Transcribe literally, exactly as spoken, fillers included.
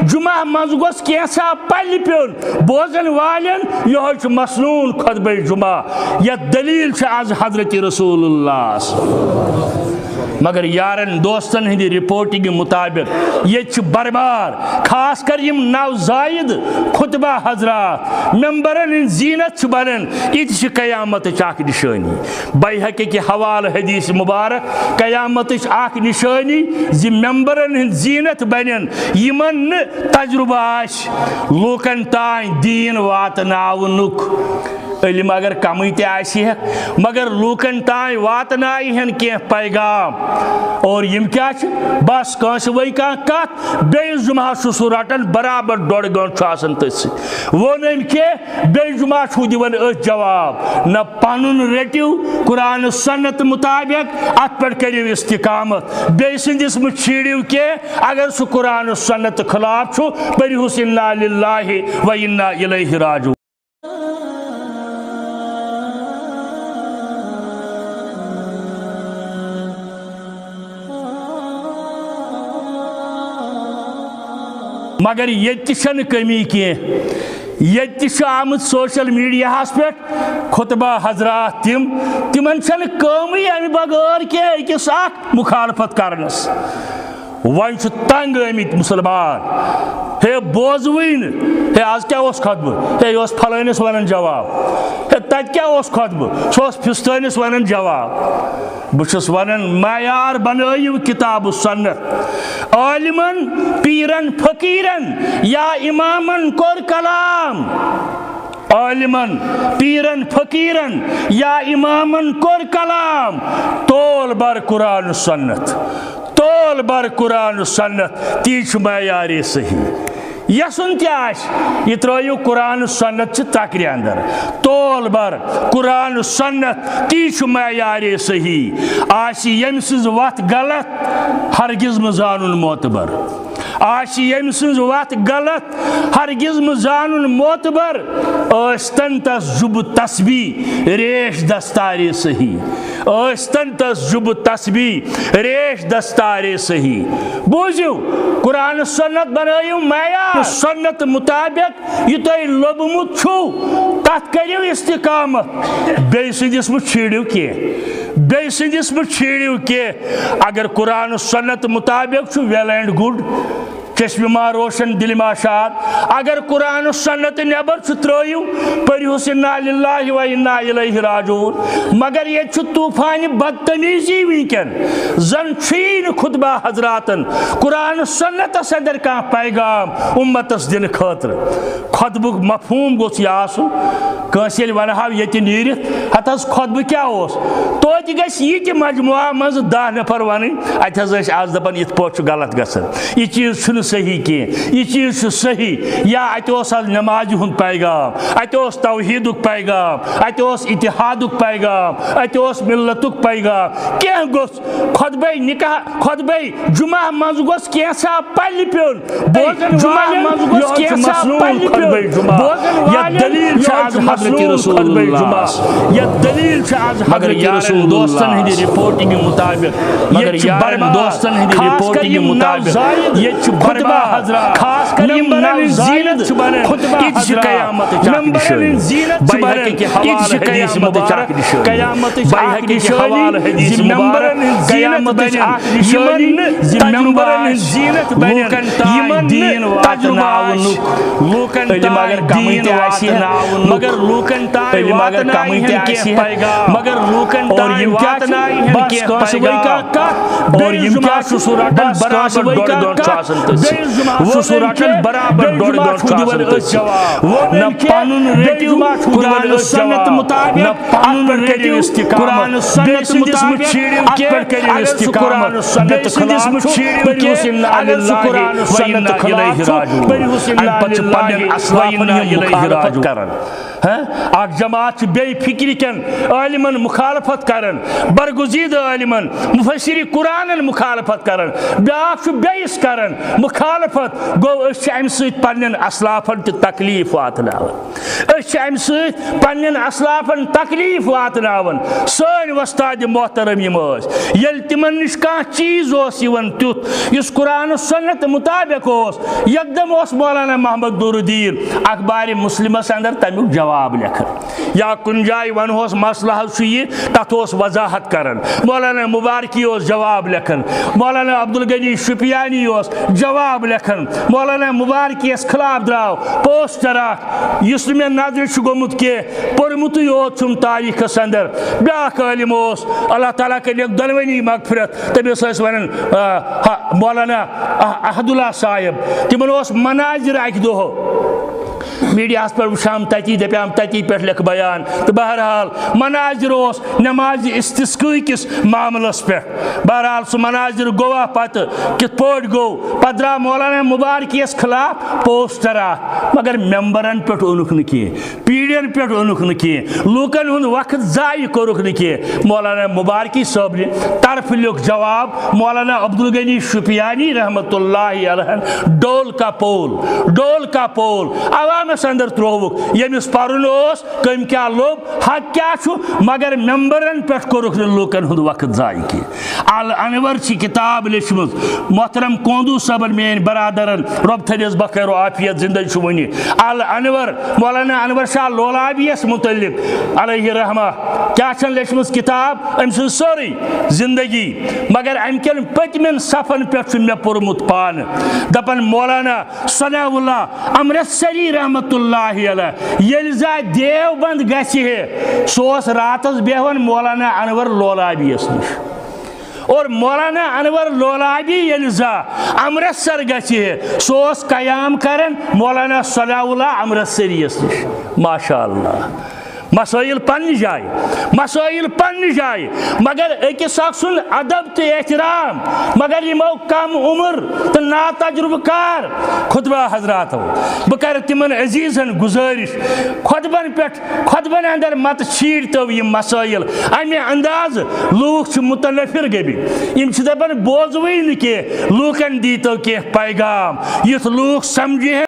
جمعہ منٛز گوٚژھ کینٛژھا پلہِ پیوٚن بوزن والٮ۪ن، یِہوٚے چھُ مسنون خطبہ جمعہ، یتھ دلیل چھِ از حضرت رسول اللہ۔ مگر یارن دوستن ہٕنٛدِ رپورٹنگ مطابق ییٚتہِ چھِ بربار، خاص کر یِم نوزائید خطبہ حضرات ممبرن ہٕنٛدۍ زینت چھِ بنان، یہِ تہِ چھِ قیامتٕچ اکھ نشٲنی۔ بیہقی کہِ حوالہٕ حدیث مبارک، قیامتٕچ اکھ نشٲنی زِ ممبرن ہٕنٛدۍ زینت بنن یِمن نہٕ تجربہٕ آسہِ لوٗکن تام دیٖن واتناونُک۔ علم اگر کمٕے تہِ آسہِ ہا، مگر لوٗکن تام واتنایہِ ہن کینٛہہ پیغام۔ اور یِم کیٛاہ چھِ؟ بس کٲنٛسہِ ؤنۍ کانٛہہ کتھ، بیٚیِس جمعہس چھُ سُہ رٹان، برابر ڈۄڈ گٲنٛٹہٕ چھُ آسان تٔتھۍ سۭتۍ۔ ووٚن أمۍ کینٛہہ، بیٚیہِ جمعہ چھُو دِوان أتھۍ جواب۔ نہ پنُن رٔٹِو قرآن سنت مطابق، اتھ پٮ۪ٹھ کٔرِو استقامت۔ بیٚیہِ سٕنٛدِس مہٕ چھیڑِو کینٛہہ، اگر سُہ قرآن سنت خلاف چھُ، پٔرِہُس انا للہ و انا الیہ راجعون۔ مگر ییٚتہِ تہِ چھَنہٕ کٔمی کینٛہہ۔ ییٚتہِ تہِ چھِ آمٕتۍ سوشل میڈیاہَس پٮ۪ٹھ خطبہ حضرات تِم، تِمن چھَنہٕ کٲمٕے اَمہِ بغٲر کینٛہہ أکِس اکھ مخالفت کرنَس۔ وۄنۍ چھُ تنگ آمٕتۍ مسلمان۔ ہے بوزوٕے نہٕ۔ ہے آز کیٛاہ اوس خطبہٕ؟ ہے یہِ اوس فلٲنِس ونان جواب۔ ہے تتہِ کیٛاہ اوس خطبہٕ؟ سُہ اوس فستٲنِس ونان جواب۔ بہٕ چھُس ونان، معیار بنٲیِو کتاب و سنت۔ عالمن، پیرن، فقیرن یا امامن کوٚر کلام۔ عالمن، پیرن، فقیرن یا امامن کوٚر کلام۔ تول بر قرآن و سنت۔ تول بر قرآن و سنت، تی چھُ معیار صحیح۔ یَسُن تہِ آسہِ، یہِ ترٲیِو قرآن و سنت چہِ تکرِ اندر۔ تول بر قرآن و سنت، تی چھُ معیار صحیح۔ آسہِ ییٚمہِ سٕنٛز وتھ غلط، ہرگز مہٕ زانُن معتبر۔ آسہِ ییٚمہِ سٕنٛز وتھ غلط، ہرگز مہٕ زانُن معتبر۔ ٲسۍتن تس جُبہٕ تسبیح، ریش دستارِ صحیح۔ ٲسۍتن تس جُبہٕ تسبیح، ریش دستارِ صحیح۔ بوٗزِو، قرآن سنت بنٲیِو معیار۔ سنت مطابق یہِ تۄہہِ لوٚبمُت چھُو، تتھ کٔرِو استقامت۔ بیٚیہِ سٕنٛدِس مہٕ چھیڑِو کینٛہہ۔ بیٚیہِ سٕنٛدِس مہٕ چھیڑِو کینٛہہ۔ اگر قرآن و سنت مطابق چھُ، well and good، چشمِ ما روشن، دِلِ ما شاد۔ اگر قرآن و سنت نٮ۪بر چھُ، ترٲیِو، پٔرِہُس انا للہ و انا الیہ راجعون۔ مگر ییٚتہِ چھُ طوفانِ بدتمیزی وٕنکٮ۪ن۔ زن چھُیی نہٕ خطبہ حضراتن قرآن و سنتس اندر کانٛہہ پیغام امتس دِنہٕ خٲطرٕ۔ خطبُک مفہوم گوٚژھ یہِ آسُن۔ کٲنٛسہِ ییٚلہِ ونہٕ ہاو ییٚتہِ نیٖرِتھ، ہتہٕ حظ خطبہٕ کیٛاہ اوس؟ توتہِ گژھِ یہِ تہِ مجموعہ منٛزٕ دَہ نفر ونٕنۍ، اتہِ حظ ٲسۍ از دپان یِتھ پٲٹھۍ چھُ غلط گژھان، یہِ چیٖز چھُنہٕ صحیح کینٛہہ، یہِ چیٖز چھُ صحیح۔ یا اتہِ اوس از نمازِ ہُنٛد پیغام، اتہِ اوس توحیدُک پیغام، اتہِ اوس اتحادُک پیغام، اتہِ اوس ملتُک پیغام۔ کینٛہہ گوٚژھ خطبے نکاح، خطبے جمعہ منٛز گوٚژھ کینٛژھا پلہِ پیوٚن۔ بوزن جمعہ والٮ۪ن منٛز گوٚژھ یِہوٚے چھُ کینٛژھا مسنون پلہِ خطبے پیوٚن۔ جمعہ۔ بوزن یتھ والٮ۪ن دلیل چھِ یِہوٚے از چھُ حضرت مسنون رسول خطبے اللہ۔ جمعہ۔ یتھ دلیل چھِ از مگر حضرت یارن رسول دوستن اللہ۔ ہٕنٛدِ رپورٹنگ مطابق، مگر ییٚتہِ چھِ یارن برباد۔ دوستن ہٕنٛدِ خاص کر رپورٹنگ یِم مطابق نوزائید ییٚتہِ چھِ خطبہ برباد۔ حضرات۔ خاص کر یِم ممبرن ہٕنٛدۍ نوزائید زینت چھِ بنان۔ خطبہ ییٚتہِ چھِ حضرات۔ قیامتٕچ اکھ ممبرن نشٲنی۔ ہٕنٛدۍ زینت چھِ بنان۔ بیہقی کہِ ییٚتہِ چھِ حوالہٕ حدیث قیامتٕچ مبارک۔ اکھ نشٲنی۔ قیامتٕچ اکھ بیہقی کہِ نشٲنی حوالہٕ حدیث زِ ممبرن مبارک۔ ہٕنٛدۍ زینت قیامتٕچ بنن۔ اکھ نشٲنی یِمن نہٕ زِ تجربہٕ ممبرن ہٕنٛدۍ آسہِ۔ زینت بنن۔ لوٗکن تام یِمن دین نہٕ تجربہٕ آسہِ۔ واتناونُک۔ لوٗکن علم تام اگر کمٕے دین تہِ آسہِ ہا، واتناونُک۔ مگر لوٗکن تام علم اگر واتنایہِ کمٕے ہن تہِ آسہِ کینٛہہ ہا، پیغام۔ مگر لوٗکن اور تام یِم کیٛاہ چھِ؟ واتنایہِ ہن بس کینٛہہ کٲنٛسہِ ؤنۍ پیغام۔ کانٛہہ کتھ، اور بیٚیِس یِم جمعہ کیٛاہ چھُ سُہ رٹان بس کٲنٛسہِ برابر ؤنۍ ڈۄڈ کانٛہہ گٲنٛٹہٕ چھُ کتھ، آسان تٔتھۍ سۭتۍ۔ بیٚیِس جمعہ وۄنۍ سُہ سُہ ووٚن أمۍ رٹان کہِ برابر بیٚیہِ ڈۄڈ جمعہ گٲنٛٹہٕ چھُ چھُ آسان دِوان تٔتھۍ أتھۍ سۭتۍ۔ جواب۔ ووٚن نہ أمۍ کہِ پنُن بیٚیہِ رٔٹِو، جمعہ چھُ قرآن دِوان أتھۍ سنت جواب۔ مطابق، نہ پنُن اَتھ پٮ۪ٹھ رٔٹِو، کٔرِو استقامت۔ قرآن سنت بیٚیہِ سٕنٛدِس مطابق، مہٕ چھیڑِو اَتھ کینٛہہ۔ پٮ۪ٹھ کٔرِو اگر سُہ استقامت۔ قرآن سنت بیٚیہِ سٕنٛدِس خلاف مہٕ چھُ، چھیڑِو پٔرِو کینٛہہ۔ اِنا اگر سُہ لِلّٰہِ قرآن و سُنت وَإِنَّا خلاف اِلَیہِ چھُ، راجِعوٗن۔ پٔرِو اِنا اَمہِ پتہٕ چھِ لِلّٰہِ پننٮ۪ن اسلافن وَإِنَّا یِم اِلَیہِ مُخالفت راجِعوٗن۔ کران۔ ہاں؟ اکھ جماعت چھِ بے فکری کٮ۪ن عٲلمن مخالفت کران، برگزیدٕ عٲلمن، مفسری قرآنن مخالفت کران، بیٛاکھ چھُ بیٚیِس کران مخالفت۔ گوٚو، أسۍ چھِ اَمہِ سۭتۍ پننٮ۪ن اسلافن تہِ تکلیف واتناوان۔ أسۍ چھِ اَمہِ سۭتۍ پننٮ۪ن اسلافن تکلیف واتناوان۔ سٲنۍ وۄستاد محترم یِم ٲسۍ، ییٚلہِ تِمن نِش کانٛہہ چیٖز اوس یِوان تیُتھ یُس قرآن و سنت مطابق اوس، یکدم اوس مولانا محمد نور الدین اخبار مسلمس اندر تمیُک جواب لیکھان۔ یا کُنہِ جایہِ ونہوس مسلہٕ حظ چھُ یہِ، تتھ اوس وضاحت کران۔ مولانا مبارکی اوس جواب لیکھان، مولانا عبدالغنی شُپیانی اوس جواب لیکھان۔ مولانا مبارکی یس خلاف درٛاو پوسٹر اکھ، یُس نہٕ مےٚ نظرِ چھُ گوٚمُت کینٛہہ، پوٚرمُتٕے یوت چھُم تاریخس اندر۔ بیٛاکھ عٲلم اوس، اللہ تعالیٰ کٔرِنَکھ دۄنوٕنی مغفرت، تٔمِس ٲسۍ ونان، آ، ہا، مولانا، آ، احد اللہ صاحب۔ تِمن اوس مناظر اکہِ دۄہ میڈیاہس پٮ۪ٹھ وٕچھان، تتی دپیام، تتی پٮ۪ٹھ لیکھ بیان۔ تہٕ بہرحال، مناظر اوس نماز استسقاء کِس معاملس پٮ۪ٹھ۔ بہرحال، سُہ مناظر گوٚوا پتہٕ، کِتھ پٲٹھۍ گوٚو؟ پتہٕ درٛاو مولانا مبارکی یس خلاف پوسٹر اکھ، مگر ممبرن پٮ۪ٹھ اوٚنُکھ نہٕ کینٛہہ، پیٖڑین پٮ۪ٹھ اوٚنُکھ نہٕ کینٛہہ، لوٗکن ہُنٛد وقت ضایع کوٚرُکھ نہٕ کینٛہہ۔ مولانا مبارکی صٲبنہِ طرفہٕ لیوٚکھ جواب مولانا عبدالغنی شُپیانی رحمتہ اللہ علیہ، ڈول کا پول، ڈول کا پول عوامس اندر ترٛووُکھ۔ ییٚمِس پرُن اوس، کٔمۍ کیٛاہ لوٚب، حق کیٛاہ چھُ، مگر ممبرن پٮ۪ٹھ کوٚرُکھ نہٕ لوٗکن ہُنٛد وقت ضایع کینٛہہ۔ الانور چھِ کتاب لیچھمٕژ، محترم کوندو صٲبن، میٲنۍ برادرن، رۄب تھٲینس بخیر و عافیت، زندٕ چھُ وُنہِ۔ الانور، مولانا انور شاہ لولابی یس متعلق علیہ رحمہ، کیٛاہ چھن لیچھمٕژ کتاب؟ أمۍ سٕنٛز سٲرٕے زندگی، مگر امہِ کٮ۪ن پٔتمٮ۪ن صفن پٮ۪ٹھ چھُ مےٚ پوٚرمُت پانہٕ۔ دپان، مولانا ثناء اللہ امرتسری رحمتہ اللہ علیہ ییٚلہِ زانٛہہ دیوبند گژھِ ہے، سُہ اوس راتس بیہوان مولانا انور لولابی یس نِش۔ اور مولانا انور لولابی ییٚلہِ زانٛہہ امرتسر گژھِ ہے، سُہ اوس قیام کران مولانا ثناء اللہ امرتسری یس نِش۔ ماشاء اللہ۔ مسائل پننہِ جایہِ، مسائل پننہِ جایہِ، مگر أکِس اکھ سُنٛد ادب تہٕ احترام۔ مگر یِمو کم عمر تہٕ ناتجربہٕ کار خطبہ حضراتو، بہٕ کرٕ تِمن عزیزن گزٲرِش، خطبن پٮ۪ٹھ، خطبن اندر مت چھیڑتو یِم مسائل۔ امہِ اندازٕ لوٗکھ چھِ متنفر گٔمٕتۍ، یِم چھِ دپان بوزوٕے نہٕ کینٛہہ، لوٗکن دیٖتو کینٛہہ پیغام، یُتھ لوٗکھ سمجھِ۔